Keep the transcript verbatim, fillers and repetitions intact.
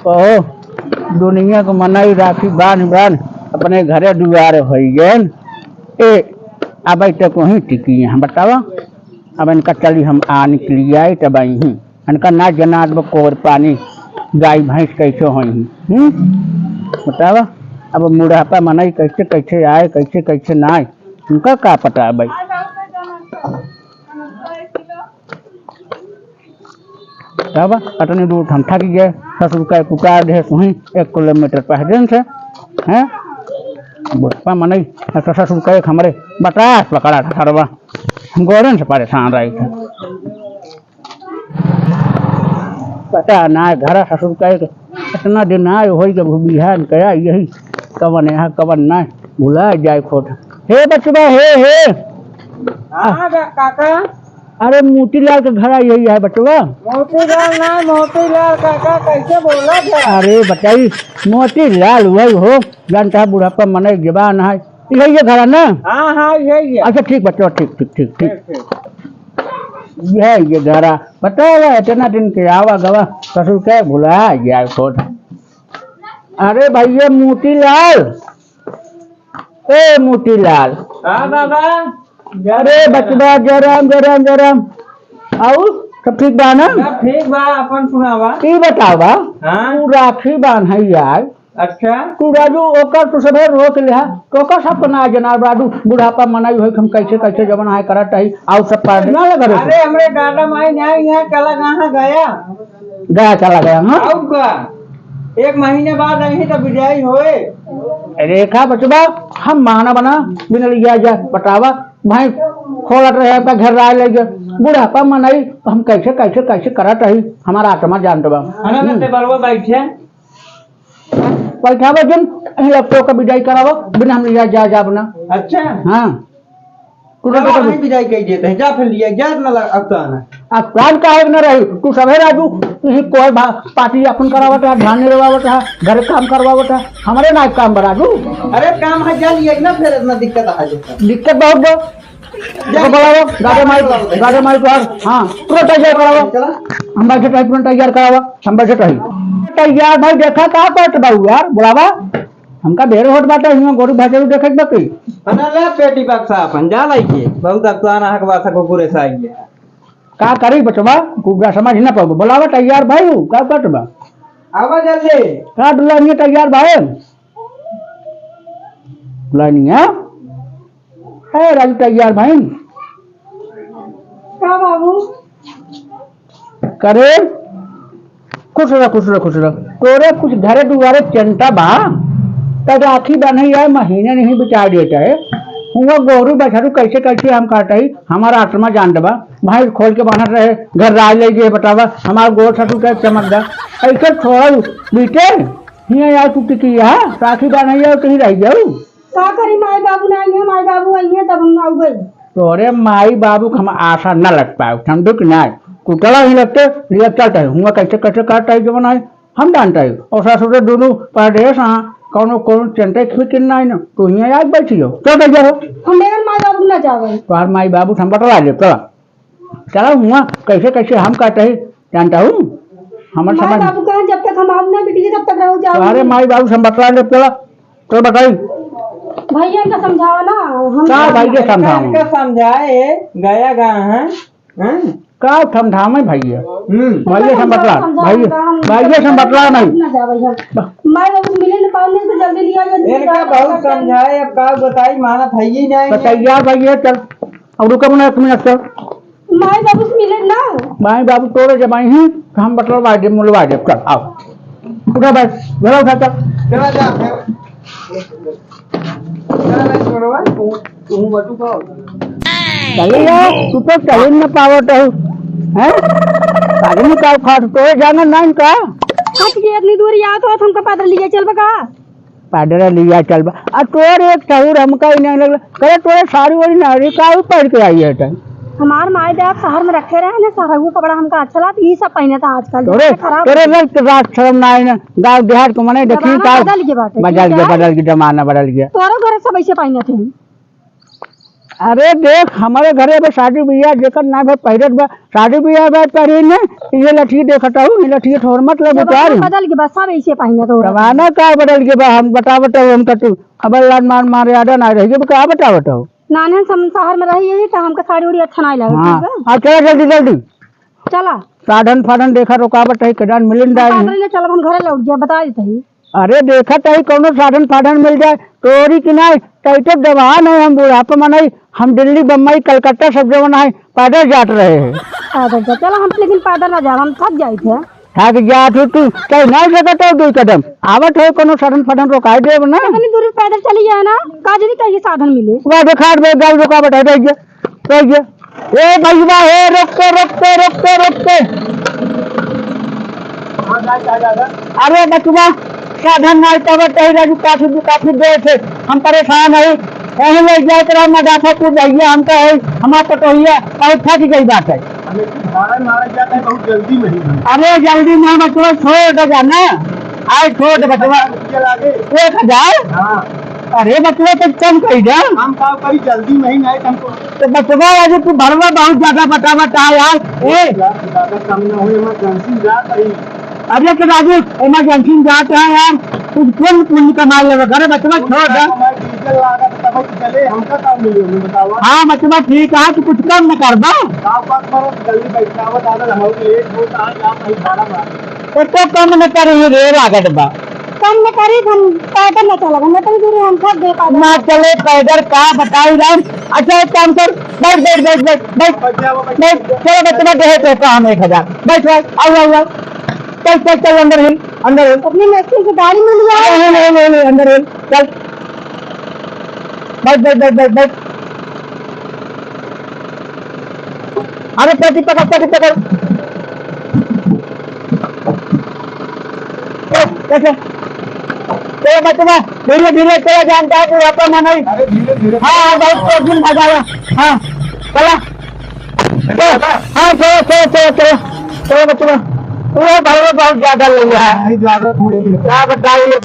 कहो, दुनिया के मनई राखी बांध बांध अपने घरे दुआरे होई गएन। ए, अब तक वहीं टिकी हैं, बतावा। अब इनका चली हम आ निकली आई तब आई ही। इनका ना जनात बा कोर पानी, गाय भैंस कैसे होई ही, हम्म? बतावा, अब बुढ़ापा मनई कैसे कैसे आए, कैसे कैसे ना आए, उनका का पता है भाई। तब अतनी दूर हम थक गए, ससुर का एक उतार दे सुही एक किलोमीटर पहले से, हैं? बुढ़पा मनई, तो ससुर का एक हमरे बतास पकड़ा था सरवा, हम गोरन से परेशान रही थे। पता ना, घर ससुर का एक इतना दिन आए होई जब बिहान कया यही कवन यहाँ कवन ना भुला जाए खोट। हे बचवा, हे, हे। हाँ, बे-, काका। अरे मोतीलाल के घर यही है बचवा। मोतीलाल ना, मोतीलाल काका कैसे बोला था? अरे बताई, मोतीलाल वही हो, जानता है बुढ़ापा मनई जबान है। यही है घर है ना? हाँ, हाँ, यही है। अच्छा ठीक बचवा, ठीक, ठीक, ठीक, ठीक। ठीक, ठीक। यह ये घरा पता है, इतना दिन के आवा गवा ससुर के भुला गया छोड़। अरे भैया मोतीलाल, ए मोतीलाल। हाँ दादा। अरे बचवा, जय राम, जय राम, जय राम। आऊ सब ठीक बा ना? सब ठीक बा, अपन सुनावा। ई बतावा, हाँ? तू राखी बांधे यार, अच्छा। तू राजू, ओकर तू सभे रोक लिहा, तो ओकर सबको ना जना राजू, बुढ़ापा मनई होई, हम कैसे, कैसे जवन आए करत हई, आऊ सब पार ना लगा रे। अरे, हमरे दादा माई न्याय, न्याय चला कहाँ गया? गया चला गया, हाँ? आऊ का? एक महीने बाद आई तो विदाई होए। रेखा बचवा, हम माना बना, बिन लिया जा, बतावा, भाई, खोलत रहे, आपका घर राय ले गए, बुढ़ापा मनई, हम कैसे, कैसे, कैसे करत हई, हमारा आत्मा जानत बा। है ना, हम्म। ते बलवा बैठे। बैठावा जिन, यहीं लपटो का विदाई करावा, बिना हम लिया जा, जा बना। अच्छा। हाँ। तू चलो, तो हम विदाई कर देते हैं, जा फिर लिया, जा ना लग-, अब तो आना। अब काम का है ना रही, तू सभे राजू, यही कोई भा-, पार्टी अपन करावत है, धान निरवावत है, घर काम करवावत है, हमारे ना काम बा राजू। अरे काम है, जा लिया ना, फिर इतना दिक्कत आ जाता है। दिक्कत बहुत बा। जा, देखो, बुलाओ, गाड़ी माइक, गाड़ी माइक और, हाँ, पूरा तैयार कराओ। चला। हम बैठे रही, पूरा तैयार कराओ, हम बैठे रही। तैयार भाई, देखा का करत बाबू यार, बुलावा। हमका बेर होत बाटे, हियां गोरू भैंसरू देखे के बाकी। अरे ले पेटी बक्सा अपन, जा लाइके। बहुत अफसान हक बात है, कुकुरे से आइए। का करी बचवा, कुकुरा समझ ना पाबो। बुलावा तैयार भाई, का करत बा? आवा जल्दी। का दुल्हनिया तैयार भाई? दुल्हनिया? है राजू तैयार भाई? का बाबू? करे, खुश रह, खुश रह, खुश रह। तोरे कुछ घरे दुआरे चिंता बा, त राखी बन्हई आए, महीने नहीं बिता देत है। हुआ गोरू बछरू कैसे कैसे हम काटई, हमारा आत्मा जानत बा। भैंस खोल के बान्हत रहे, घर राज ले गए, बतावा, हमार गोर ससुर के चमक दा। ऐसे थोड़ा बीते, हियाँ यार तू टिकी यहाँ, राखी बन्हई आए, कहीं रह जाऊ। का करी, माई बाबू ना आइहे, माई बाबू आइहे तब हम आउबे। तोरे माई बाबू के हम आशा न लग पाए, समझू कि नाय? तू चला ही लगते, लिया चलता है, हुआ कैसे कैसे करता है जवन आए, हम जानता है। और सासुर दोनों परदेश हाँ, कौनो कौनो चिंता की फिक्र नाय ना, तू हियाँ आके बैठी हो, चल बैठ जाओ। हम मेरे माई बाबू ना जावे। तोहार माई बाबू से हम बतला ले, चला। चला हुआ, कैसे कैसे हम काटे ही, जानता हूँ, हमर माई समझ। बाबू कहें, "जब तक हम आऊ ना बिटिया, तब तक रहो, जाओ।" अरे माई बाबू से हम बतला ले, चला, तो बताई। भैया इनका समझाओ ना, हम का समझाओ। भाई के समझाओ? इनका समझाए, गया गा है, हैं? का समझावे भैया? हम्म। भैया से हम बतला, समझाओ, भैया, हम भैया से हम बतला नहीं। ना जावे हम। माई बाबू से मिले ना पाओ, नहीं तो जल्दी लिया जाए। इनका बहुत समझाए, अब का बताई, मानत है ही नहीं। बताइए भैया, चल। अब रुका मना एक मिनट, चल। माई बाबू से मिले ना। माई बाबू तोरे जब आई ही, तो हम बतलवा देब, मुलवा देब, चल, आओ। उठा भाई, घरा उठा, चल। चला जा, फिर। चला जा, छोड़वा, तू, तू बटू का होता है? चले जा, तू तो चले न पावत हो, हैं? आदमी का उखाड़, तोरे जाना ना इनका? हट के इतनी दूर याद हो, तुमको पैदल लिए चल बका। पादरा लिया चल बा। आ तोर एक सहूर हमका ही नहीं लगला। करे तोरे साड़ी वाड़ी ना रे, का ऊ पहन के आई है तै? हमार माई बाप शहर में रखे रहे ना, सरहू कपड़ा हमका अच्छा लागत, ई सब पहने था आजकल। तोरे, खराब तोरे हो गया। लग तो रात शर्म ना आई ना। गाँव देहात को मने देखी जमाना का बदल गया बाटे, बदल ठीक गया, है? बदल गया, जमाना बदल गया। तोरो घर सब ऐसे पहने थे। अरे देख, हमरे घरे अब शादी बियाह जेकर ना भे पहिरत बा, शादी बियाह बा पहिरे ने, ये लठिया देखत हूँ, ये लठिया ठोर मत ले जमाना बेकार। बदल के बा, सब ऐसे पहिने तो। जमाना का बदल के बा, हम बतावत हूँ, हम तो तू अब यार मार मार याद ना रही, अब का बतावत हूँ। नाने हम शहर में रही यही तो हमका साड़ी उड़ी अच्छा नहीं लगे, हाँ, ठीक बा? हाँ, चला जल्दी जल्दी। चला। साधन फाधन देखा रुकावट है, केदार मिलिन हम जाए हैं। पैदल ले चलब, हम घरे लौट जाए, बता देते ही। अरे देखत ही कौनो साधन फाधन मिल जाए, तोरी की नाई, तई तो जवान है, हम बुढ़ापा में नहीं, हम दिल्ली, बम्बई, कलकत्ता सब जवन है, पैदल जात रहे हैं। पैदल जा, चला हम लेकिन पैदल ना जाब, हम थक जाइत है। थक जात हो तू, कहीं नहीं सकत हो दो कदम, आवत हो कौनो साधन फाधन रोकाई देब ना। इतनी दूरी पैदल चली जाए ना, का जनी कहीं साधन मिले। वह देखा बे, गाड़ी रुकावट है, रह गया। कहिए, "ए भैया, ए, रोक के, रोक के, रोक के, रोक के।" अरे बचवा, साधन नहीं तब कही राजू, काफी, काफी देर से हम परेशान है। यहीं ले जाए तेरा मदाफापुर भैया, हमका है, हमार पटोहिया, बहुत थक गई बात है। हमें कुछ भाड़ा मारा जाता है, बहुत जल्दी में ही। अरे जल्दी में बचवा, छोड़ दे जाना। आए छोड़ दे बचवा। रुपया लागे। एक हजार? हाँ। अरे बचवा, तो कम कही दे। हम का करी, जल्दी में ही नहीं, हमको तो बचवा, आज तू भरवा बहुत ज्यादा बतावत है यार। ए! यार, ज्यादा कम ना हो, emergency जात है। अरे तो राजू, emergency जात है यार, कुछ पुण्य, पुण्य कमाई लेवे, अरे बचवा, छोड़ दे। हमारे डीजल लागत तब चले, हमका का मिले, हमें बतावा। हाँ बचवा, ठीक है, तू कुछ कम न कर दो। का बात करो, जल्दी बैठावा, दादा, हम लेट होता है, आप नहीं भाड़ा मार। तो, तो कम न करी रे, लागत बा। कम न करी, हम पैदल न चलब, हम इतनी दूर हम थक गए पैदल। ना चले पैदल, का बताई राम। अच्छा, एक काम कर, बैठ, बैठ, बैठ, बैठ, बैठ, बैठ जाओ, बैठ। बैठ, चलो, बच्चा, बैठ, बैठ, बैठ, हम एक हजार। बैठ, बैठ, आओ, आओ, आओ। चल, चल, चल, अंदर हिल, अंदर हिल। अपनी मुश्किल से गाड़ी मिल जाए। नहीं, नहीं, नहीं, नहीं, अंदर हिल, चल। बैठ, बैठ, बैठ, बैठ, बैठ। अरे, पकड़, पकड़, पकड़। ए, कैसे? चलो, बच्चा, धीरे, धीरे चला, जानता है, बुढ़ापा में नहीं। अरे, धीरे, धीरे। हाँ, हाँ, बहुत तेज में भगाया। हाँ, चला। हाँ, चलो, चलो, चलो, चलो। चलो, बच्चा। वो भाई, वो बहुत ज्यादा ले लिया है। नहीं, ज्यादा थोड़ी है। क्या बताइए?